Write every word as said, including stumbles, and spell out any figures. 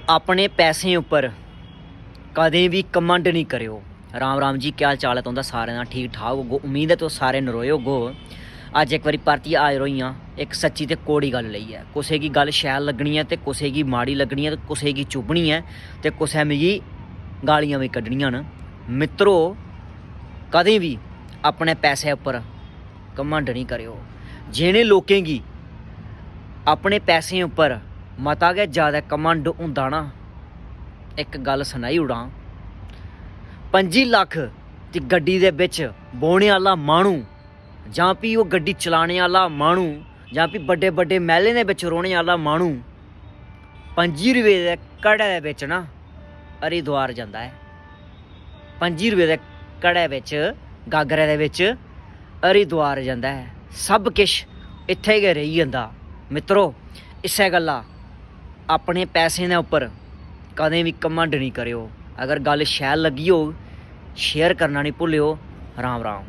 अपने पैसें उप्पर कदें बी घमंड निं करेओ। राम राम जी, केह् हाल चाल ऐ तुं'दा? सारें दा ठीक ठाक होगो, उम्मीद ऐ तुस सारे नरोए होगो। अज्ज इक बारी परतियै हाजर होई आं इक सच्ची ते कौड़ी गल्ल लेइयै। कुसै गी गल्ल शैल लग्गनी ऐ ते कुसै गी माड़ी लग्गनी ऐ ते कुसै गी चुब्भनी ऐ ते कुसै मिगी गालियां बी कड्ढनियां न। मित्रो, कदें बी अपने पैसे उप्पर घमंड निं करेओ। जि'नें लोकें गी अपने पैसें उप्पर मता गै जैदा घमंड होंदा ना, इक गल्ल सनाई ओड़ां, पंजी लक्ख दी गड्डी दे बिच बौह्ने आह्ला माह्नू जां फ्ही ओह् गड्डी चलाने आह्ला माह्नू जां फ्ही बड्डे बड्डे मैह्लें दे बिच रौह्ने आह्ला माह्नू पंजी रपेऽ दे घड़े दे बिच ना हरिद्वार जंदा ऐ। पंजी रपेऽ दे घड़े बिच, गागरै दे बिच हरिद्वार जंदा ऐ। सब किश इत्थै गै रेही जंदा। मित्रो, इस्सै गल्ला अपने पैसें दे उप्पर कदें बी घमंड निं करेओ। अगर गल्ल शैल लग्गी होग, share करना निं भुल्लेओ। राम राम।